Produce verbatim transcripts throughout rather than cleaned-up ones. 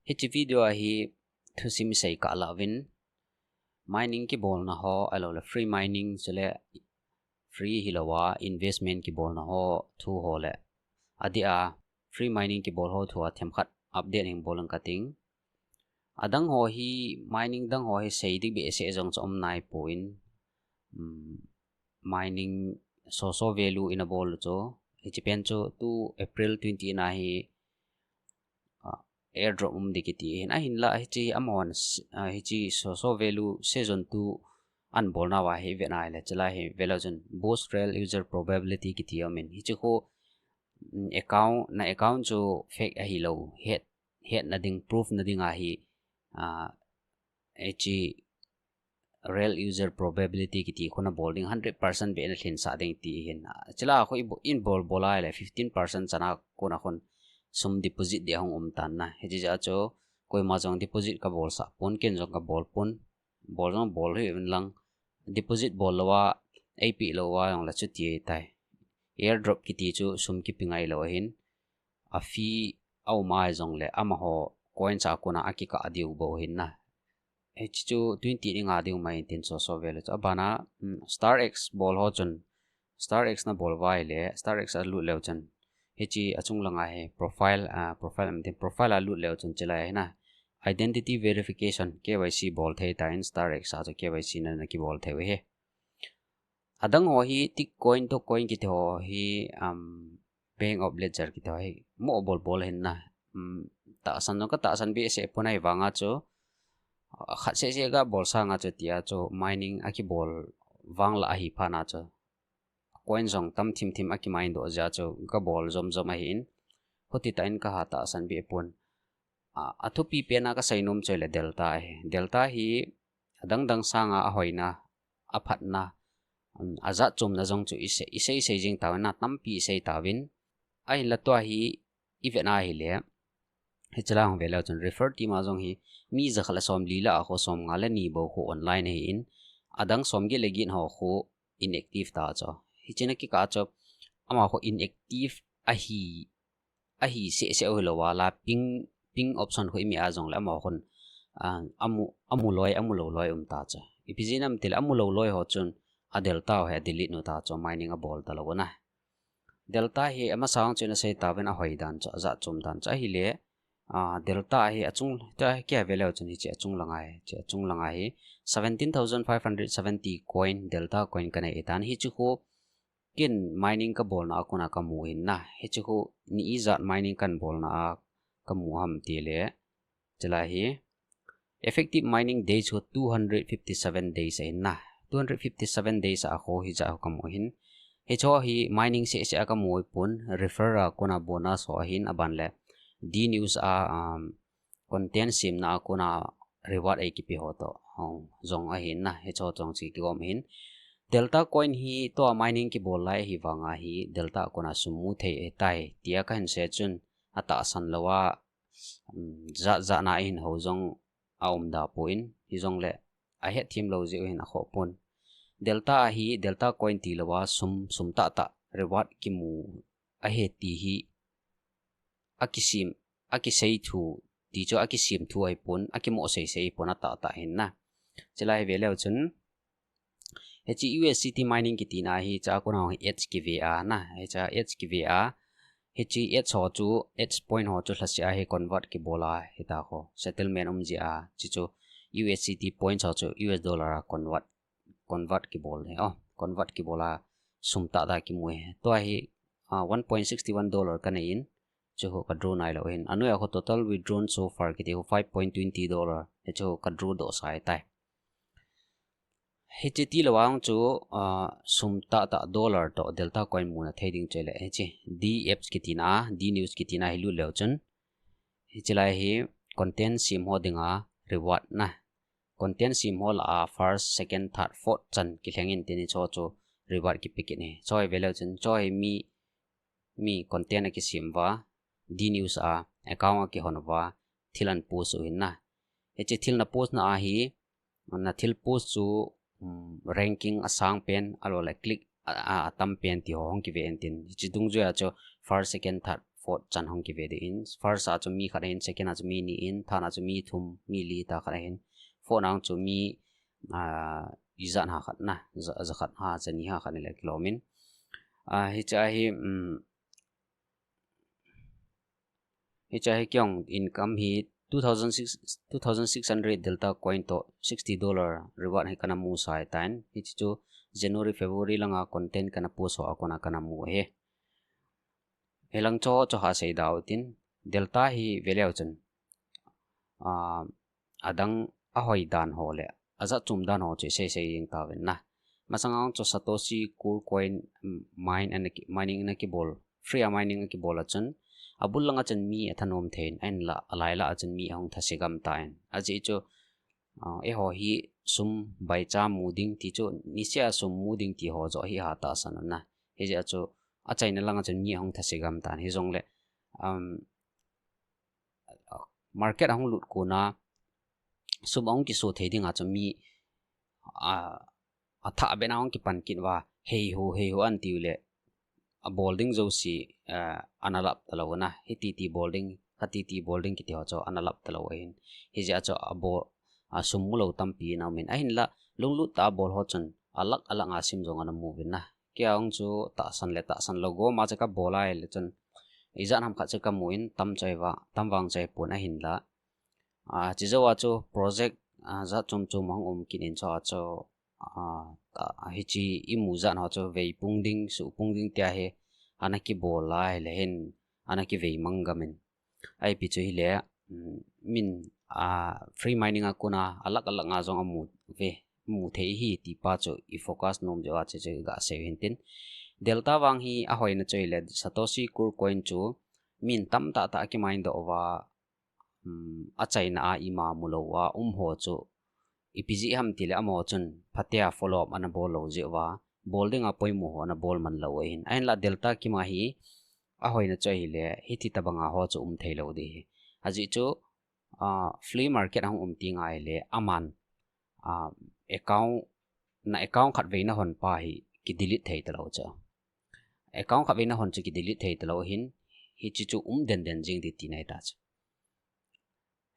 Hiche video a hi thusim isei kah lauvin, mining kibolna ho, ahilouleh free mining chule free hilouva investment kibolna ho thu ho le, adeh a free mining kibol ho thu a themkhat update hin bol inge kating. Adang ho hi, mining dang ho hi sei ding behseh jong chu um naipon, um, mining so so value in abol chu, hiche pen chu tu April twenty in a hi, ah, airdrop um ding kiti ahin, ahinlah hiche amahon, ah, hiche so so value season two an bolnauva hi vet a ahile, chulai hi veleu chun boost rel user probability kiti aumin, hiche khu, mm, account, na account chu fake ahilou het, hetna ding, proof na ding a hi, ah, hiche rel user probability kiti khu nabol ding, hundred percent beh nalhinsah ding ti ahin. Ah, chulai khu i bo-, in bol bol a ahile fifteen percent chan a kona khun sum deposit ding ahung um tan na. Hiche jeh a chu koima jong deposit kabolsah pon, ken jong kabol pon, bol jong bol hih un lang, deposit bol louva, eipeh louva jongle chuti ahitai. Airdrop kiti chu sum kipe ngailou ahin, a fee aum a jongle amaho coins a kona akikah diu bou ahin na. Hiche chu twenty in nga diu mai intin so so value chu. Abana, mm, Star X bol ho chun, Star X nabol uva ahile, Star X a lut leu chun, hiche achung langa hi profile, ah, profile, um, profile a lut leu chun chulai hi na, identity verification, K Y C bol thei tan, Star X a chu K Y C na, nakibol thei u ahi. Adang ho hi Tick coin, Doge coin kiti ho hi, um, Bank of Ledger kiti ho hi mo bol bol ahin na. Um, tahsan jong katahsan behseh pon, ahivanga chu, ah, khat seh seh kabol sanga chu tia chu mining akibol vang lah ahi phat na chu, coin jong tam thim thim a kimine doh jeh a chu kabol jom jom ahin, hiti tah in kaha tahsan behpon. A, athupi pen a kasei nom chu ahile Delta ahi. Delta hi adang dang sanga ahoina, aphatna, um, ajat chomna jong chu isei, isei, isei jing tauvin, tampi isei tauvin. Ahinla tua hi ivet na ahile, hiche la hung ve leu chun refer team a jong hi mi jakhat le somli lah a khu somnga le ni bou khu online ahin, adang somget le get ho khu inactive ta chu. Hiche na kikah chu, ama khu inactive ahi, ahi seh seh u hilouva la ping, ping option khu imi a jongle ama khun, ah, amu, amu loi, amu lou loi um ta chu. Ipi jeh ham itile amu lou loi ho chun a Delta ho hi a delete nu ta chu, mining abol talou u na. Delta hi amasa a jong chu ina sei tauvin ahoi dan chu, ajat chom dan chu ahile, ah, Delta hi achung, ta kia ve leu chun hiche achung langa hi, hiche achung langa hi seventeen thousand five hundred seventy coin, Delta coin kanei ahitan, hiche khu ken mining kabolna a kona kamu ahin na, hiche khu ni ijat mining kabolna a kamu ham itile, chulai hi effective mining days khu two hundred fifty-seven days ahin na. Two hundred fifty-seven days a khu hijat khu kamu ahin. Hiche ho hi mining seh seh a kamu ahipon, refer a kona bonus ho ahin, aban le D news a, um, content semna a kona reward eikipe ho toh, um, jong ahin na. Hiche ho jong chu kigom ahin. Delta coin hi tua mining kibol lai ahivanga hi Delta a kona sum mu thei ahitai tia kahin sei chun, atahsan louva, um, jat jat na ahin hou jong aum da pon, hijongle ahetthem lou jeh u hin akhoh pon. Delta a hi, Delta coin tilouva sum, sum tah tah reward kimu ahi ti hi akisem, akisei thu, ti chu akisem thu ahipon, akimoh sei sei ahipon, atah tah ahin na. Chulai hi ve leu chun, hiche U S D T mining kitina hi, hiche a kona hi edge kive a na, hiche a edge kive a, hiche edge ho chu, edge point ho chu lhasetna a hi convert kibol a, hita khu settlement um jeh a, hiche chu U S D T points ho chu U S dollar a convert, convert kibol ahi, oh, convert kibol a sum tah tah kimu ahi. Tua hi, ah, one point six one dollar kanei in, hiche khu ka draw nailou ahin. Anoiya khu total withdrawn so far kiti khu five point twenty dollar. Hiche khu ka draw doh sa ahitai. Hiche tilou vang chu, ah, sum tah tah dollar toh Delta coin muna thei ding chu ahile, hiche D apps kitina, D news kitina hi lut leu chun, hiche lai hi content sem ho dinga reward na. Content sem ho lah a first, second, third, fourth chan kilheng in tin hiche ho chu reward kipe kit ahi. Hiche ho hi ve leu chun, hiche ho hi mi, mi content akisem uva, D news a account akihon uva, thil ana post u ahin na. Hiche thil na post na a hi, na thil post chu, um, ranking asang pen, ahilouleh click a, a, atam pen ti ho hung kive in tin. Hiche dungjuia chu first, second, third, fourth chan hung kive ding in. First a chu mi khat ahin, second a chu mi ni in, third a chu mi thum, mi li ta khat ahin. Fourth a chu mi, ah, ijat ha khat na, ja, ja khat ha, ja ni ha khat ni le kilom in. Ah, hiche hi, um, hiche hi keiin income hi two thousand six, two thousand six hundred Delta coin to sixty dollar reward hi kana mu sai tan. Hiche chu January, February langa content kana post ho a kona kana mu hi. Hilang cho cho ha sei dau tin Delta hi veleu chun, ah, adang ahoi dan ho le ajat chom dan ho chu sei sei jing tauvin na. Masanga chu Satoshi Core Coin, mm, mine ana ki, mining ana kibol, free a mining ana kibol a chun, abul langa chun mi athanom thein, ahinla, alai la a chun mi ahung thase gam tan. Ajeh chu, ah, eiho hi sum baicha mu ding ti chu, niseh a sum mu ding ti ho joh hi ha tahsan na. Hijeh a chu, achaina langa chun mi ahung thase gam tan. Hijongle, um, market ahung lut kona, sum ahung kiso thei dinga chu mi, ah, athah bena hung kipan kit uva, hei ho, hei ho an tiu le, abol ding jouse, ah, ana lap talou na, hiti ti bol ding, khati ti bol ding kiti ho chu ana lap talou ahin. Hijeh a chu abol, asum mu lou tampi ana um in. Ahinla, lunglut tah a bol ho chun, alak alak a sim jong ana mu uvin na. Kei a hung chu tahsan le tahsan lou, gom a chu kabol a ahile chun, ijat ham khat chu kamu in, tam chai va, tam vang chai pon ahinla. Ah, chujou a chu project, ah, jat chom chom ahung um kit in chu a chu, ah, ta, hiche imu jat ho chu vei pung ding, suh pung ding tia hi ana kibol a ahile hin ana kivei mang gam in. Ipi chu hile, um, min, ah, free mining a kona alak alak nga jong amu ve, mu thei hi ti pa chu i focus nom jeh a chu chu ga sei hin tin. Delta vang hi ahoina chu hile Satoshi Core Coin chu min tamtah tah a kimine doh uva, um, achaina a ima mu lou a um ho chu ipi jeh ham tile amaho chun phatea follow up ana bol lou jeh uva, bol dinga poimo ho ana bol man lou ahin. Ahinla Delta kima hi ahoina chu ahile, hiti tabanga ho chu um thei lou ding hi. Ajeh chu, ah, flea market ahung um ti ngai le, aman, ah, account, na account khatvei nahon pa hi ki delete thei talou chu. Account khatvei nahon chu ki delete thei talou ahin, hiche chu um den den jing ding tina ahi ta chu.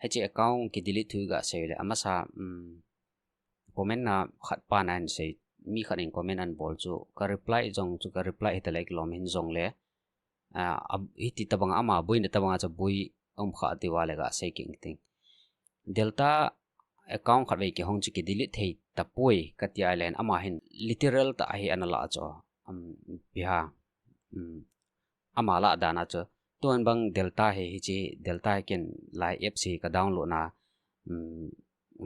Hiche account ki delete thu ga sei le, amasa, um, comment na khat pa na ahin sei, mi khat in comment ana bol chu, ka reply jong chu ka reply hita le kilom hin jongle, ah, ab-, hiti tabanga ama boina tabanga chu boi um kha ti uva le ga sei kit ting. Delta account khatvei kihong chu ki delete thei tapoi kati ahile ama hin literal tah a hi ana la chu, um, ipi ham, um, ama lah dan a chu. Tun bang Delta hi, hiche Delta hi ken lai apps hi ka download na, um,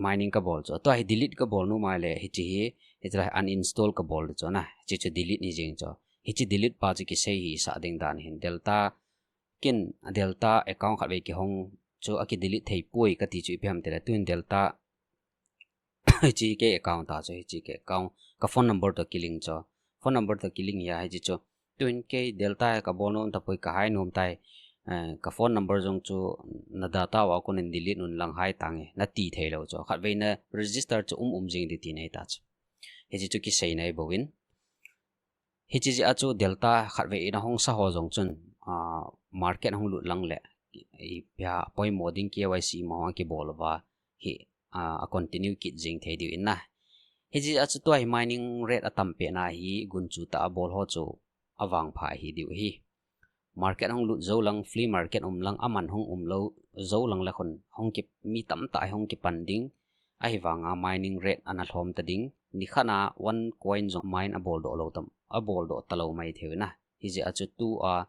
mining kabol chu. Tua hi delete kabol nom ahile, hiche hi, hiche lai uninstall kabol chu na. Hiche chu delete ni jing chu. Hiche delete pa chu kisei hi sah ding dan hin. Delta, ken Delta account khatvei kihong chu aki delete thei poi kati chu ipi ham tile. Tun Delta, hiche kei account ta chu, hiche kei account, ka phone number to kilink chu. Phone number to kilink hi a, hiche chu. Tun kei Delta hi kabol nom tapoi, ka hai nom tai. Eh, ka phone number jong chu na data uva konin delete un lang hai tange, nati thei lou chu. Khatvei na register chu um um jing ding tina ahi ta chu. Hiche chu kiseina ahi bouvin. Hiche jeh a chu Delta khatvei in ahung sa ho jong chun, ah, market ahung lut lang le, ipi ham poimo ding K Y C mo ho kibol uva hi, ah, a continue kit jing thei diu in na. Hiche jeh a chu tua hi mining rate atam pet na hi gunchu tah a bol ho chu avangpha hi diu ahi. Market ahung lut jou lang, flea market um lang, aman hung um lou jou lang le khun, hung ki, mi tamtah hi hung kipan ding, ahivanga mining rate ana lhom ta ding, nikhat a one coin jong mine abol doh lou tam, abol doh talou mai thei u na. Hijeh a chu tua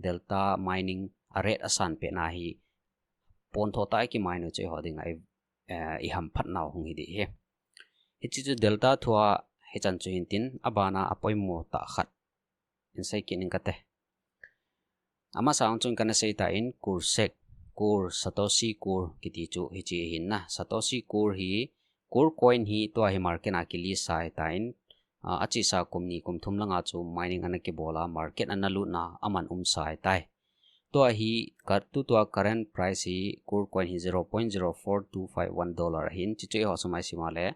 Delta mining a rate asan pet na hi, pon tho tah a kimine u chu eiho dinga, eh, i hamphat nau hung hi ding ahi. Hiche chu Delta thua hichan chu hin tin, abana apoimo tah khat hin sei kit ning kate. Amasa hung chun kana sei tan, Core Sec, Core, Satoshi Core kiti chu hiche ahin na. Satoshi Core hi, Core Coin hi tua hi market a ki list sai tan, ah, achesa kum ni kum thum langa chu mining ana kibol a, market ana lut na aman um sai tai. Tua hi, ka, tutua current price hi, Core Coin hi zero point zero four two five one dollar ahin, hiche chu eiho sum a isim a le,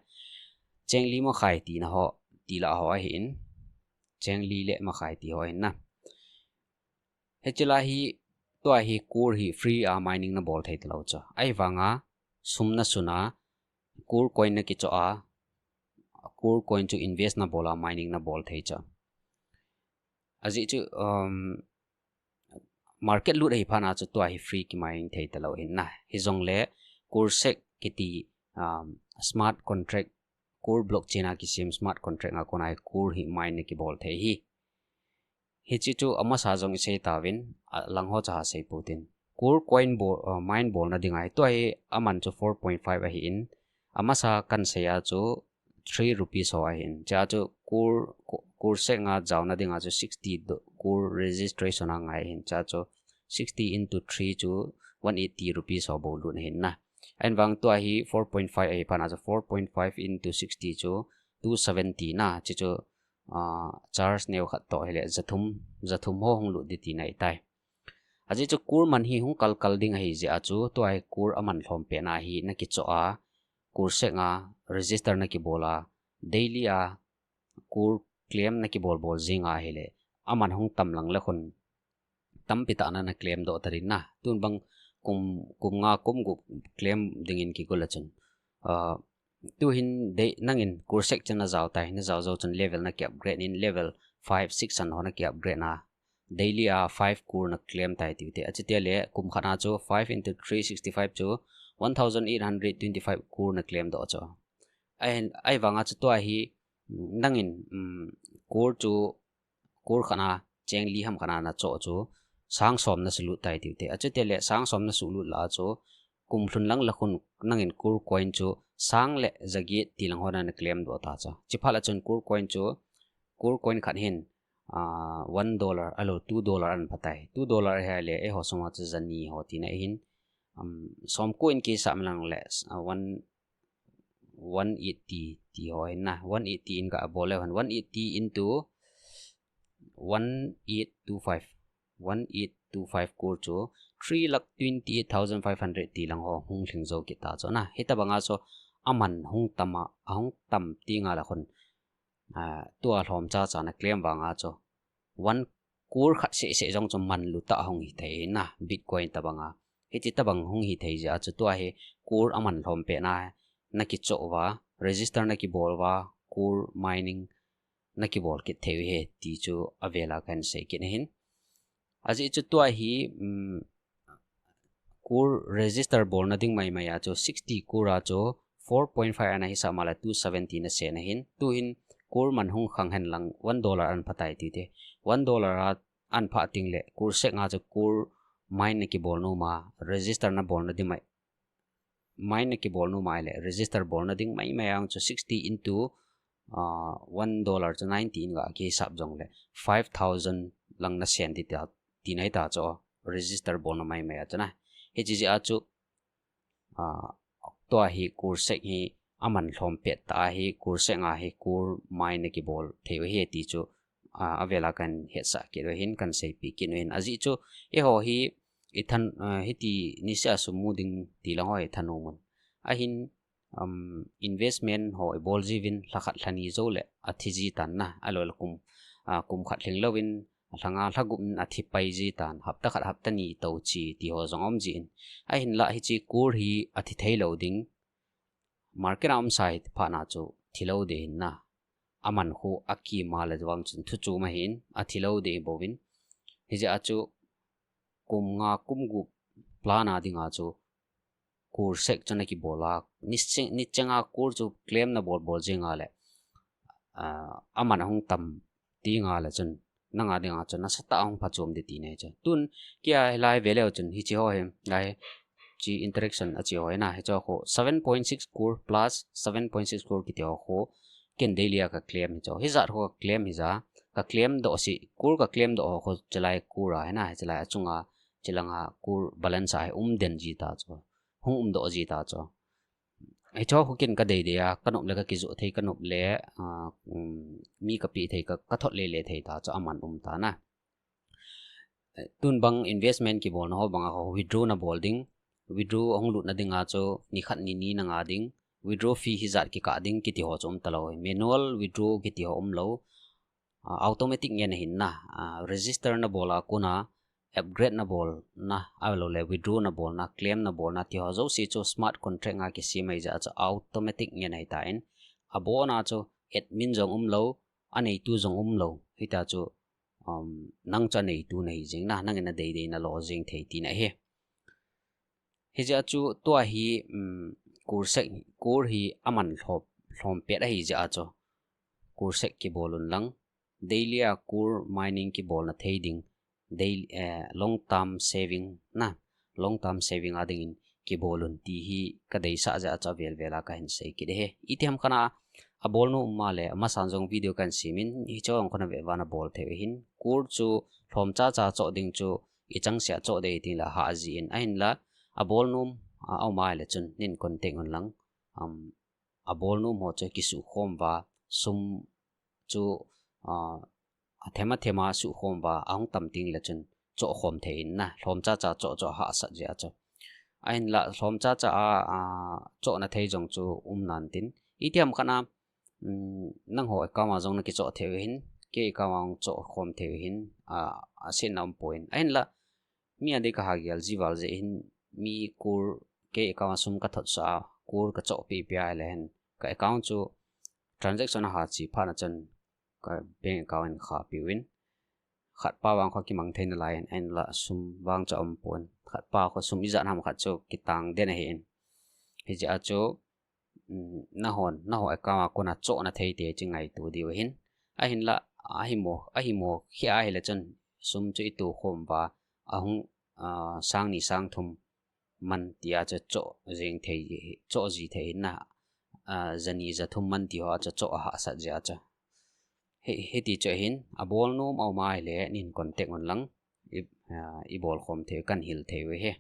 cheng li makhai tina ho, ti la ho ahin, cheng li le makhai ti ho ahin na. Hiche la hi, Tua hi Cool hi free a mining na bol thei talou chu. Ahivanga sum na sun a, Cool coin na kichoh a, Cool coin chu invest na bol a mining na bol thei chu. Ajeh chu, um, market lut ahi phat na chu tua hi free ki mining thei talou hin na. Hijongle Cool Sec kiti, um, smart contract, Cool blockchain a kisem smart contract a kona hi Cool hi mine na kibol thei hi. Hiche chu amasa jong isei tauvin, alang ho cha ha sei putin. Cool coin bol, uh, mine bolna dinga hi tua hi aman chu four point five ahin, amasa kan sei a chu three rupees ho ahin. Chea chu Cool, Cool Sec a jaona dinga chu sixty do-, Cool registration a ngai ahin. Chea chu sixty into three chu one eighty rupees ho bou lut ahin na. Ahivang tua hi four point five ahi phat na chu four point five into sixty chu two seventy na, hiche chu, ah, charge neo khat toh hile jathum, jathum ho hung lut ding tina ahitai. Ajeh chu Cool man hi hung kalkal ding ahi jeh a chu tua hi Cool aman lhom pet na hi na kichoh a, Cool Sec a register na kibol a, daily a Cool claim na kibol bol jing ahile, aman hung tam lang le khun tampi tah na na claim doh ta ding na. Tun bang kum, kum nga, kum gup claim dingin kigol a chun, ah, tuhin dei, nangin Cool Sec chan na jao tai, na jao jou chun level na ki upgrade in, level five, six chan ho na ki upgrade na, daily a five Cool na claim tai tiu te. Achuti le kum khat na chu five into three sixty-five chu one thousand eight hundred twenty-five Cool na claim doh chu. Ahin, ahivanga chu tua hi, nangin, um, Cool chu, Cool khat na, cheng li ham khat na na choh chu, sang som na sulut tai tiu te. Achuti le sang som na sulut la chu, kum lhun lang la khun nangin Cool coin chu, sang le jaget ti lang ho na na claim doh ta chu. Chiphat la chun Cool coin chu, Cool coin khat hin, ah, one dollar, alo, two dollar an pha tai. Two dollar ahile, eiho sum a chu jani ho tina ahin, um, som ko in kisah lang le, ah, one, one eighty ti ho hin na, one eighty in ka bol le hon, one eighty into one eight two five, one eight two five Cool chu three lakh twenty-eight thousand five hundred ti lang ho hung lhing jou kit ta chu na. Hitabang a chu aman hung tam a, ahung tam ti nga la khun, ah, tua lhom cha cha na claim vang a chu one Cool khat seh seh jong chu man lu tah hung hi thei na, Bitcoin tabang a. Hiche tabang hung hi thei jeh a chu tua hi Cool aman lhom pet na, na kichoh uva, register na kibol uva, Cool mining na kibol kit thei u ahi ti chu avel a kan sei kit ahin. Ajeh chu tua hi, um, Cool register bolna ding mai mai a chu sixty Cool a chu four point five ana hisah ma le two seventy na sen ahin. Tuhin Cool man hung khang hen lang one dollar an pha tai ti te. One dollar a an pha ting le Cool Sec a chu Cool mine na kibol nom a, register na bolna ding mai, mine na kibol nom a le register bolna ding mai mai a chu sixty into, ah, one dollar chu ninety in ka kisap jong le five thousand lang na sen ding ta, ti nai ta chu register bolna mai mai a chu na. Hiche jeh a chu, ah, tua hi Cool Sec hi aman lhom pet ta hi Cool Sec a hi Cool mine na kibol thei u ahi ti chu, ah, avel a kan hetsah kit u ahin, kan seipi kit u ahin. Ajeh chu eiho hi i than, ah, hiti niseh a sum mu ding ti lang ho hi thanom un. Ahin, um, investment ho i bol jiuvin lha khat lha ni jou le athi ji tan na, alo le kum, ah, kum khat lhing louvin lha nga lha gup in athi pai ji tan, hapta khat hapta ni tou chi ti ho jong um jin. Ahinlah hiche Cool hi athi thei lou ding, market a um sa hi phat na chu thi lou ding ahin na. Aman khu akima le vang chun thu chu ma hin athi lou ding bouvin. Hijeh a chu kum nga kum gup plan a ding a chu Cool Sec chu na kibol a, nicheng, nicheng a Cool chu claim na bol bol jing a le, ah, aman ahung tam ti nga le chun, nang a ding a chun nasatah a hung phachom ding ti nei chu. Tun, kei a hilai ve leu chun, hiche ho hi, lai, chi interaction a chi ho hi na, hiche ho khu, seven point six Cool plus seven point six Cool kiti ho khu, ken daily a ka claim hi chu. Hijat ho ka claim hija, ka claim doh si, Cool ka claim doh ho khu, chilai Cool a hi na, chilai a chunga, chilanga Cool balance a hi um den ji ta chu. Hung um doh ji ta chu. Hiche ho khu ken ka dei dei a, ka nop le ka kijoh thei, ka nop le, ah, um, mi ka pe thei, ka, ka thot le le thei ta chu aman um ta na. Tun bang investment kibolna ho bang a ho withdraw na bol ding, withdraw ahung lutna ding a chu ni khat ni ni na nga ding, withdraw fee hijat kikah ding kiti ho chu um ta lou. Manual withdraw kiti ho um lou. Ah, automatic ngen ahin na, ah, register na bol a kona, upgrade na bolna, ahilou le withdraw na bolna, claim na bolna, ti ho jouse chu smart contract a kisem ahi jeh a chu automatic ngen ahi tan. Abon a chu admin jong umlou, aneitu jong umlou. Hitia chu, um, nang chu aneitu nahi jeng na, nangin nadei dei na lo jeng thei tina ahi. Hijeh a chu tua hi, um, Kursec, Kur hi aman lhom, lhom pet ahi jeh a chu Kursec kibol un lang. Daily a Kur mining kibolna thei ding. Daily, eh, long term saving na, long term saving a dingin kibol un ti hi kadeisah jeh a chu avel vel a kahin sei kit ahi. Itiham khat a, abolnom um a le, amasan jong video kahin sem in, hiche a kona ve uva nabol thei u ahin. Kur chu lhom chacha choh ding chu, ichang seh a choh ding tin la hah jin, ahinla, abolnom, a, aum a le chun, nin contact un lang, um, abolnom ho chu kisukhom uva, sum chu, a, athem athem a sukhom uva, ahung tam teng le chun, choh khom thei in na, lhom chacha choh choh hahsat jeh a chu. Ahinla, lhom chacha a, a, chohna thei jong chu um nan tin. Itiham khat a, um, nangho account a jong nakichoh thei u ahin, kei account a jong choh khom thei u ahin, a, asetna um poi. Ahinla, mi adeh kaha gel ji val jeh hin, mi Kur, kei account a sum kathot sah a, Kur kachoh pi pi a le hen. Ka account chu transaction aha che phat na chun, ka bank account in kha piu in. Khat pa vang kho kimang thei nalai in, ahinla sum vang chu aum pon. Khat pa kho sum ijat ham khat chu kitang den ahi in. Hijeh a chu, um, nahon, naho account a kona chohna thei te chu ngaito diu ahin. Ahinla, ahimo, ahimo khia ahile chun sum chu itukhom uva, ahung, a, sang ni sang thum man tia chu choh jing thei, choh ji thei in na, a, jani jathum man ti ho a chu choh ahahsat jeh a chu. Hi, hiti chu ahin, abolnom aum a ahile, nin contact un lang, i, a, ibol khom thei u, kahin hil thei u ahi.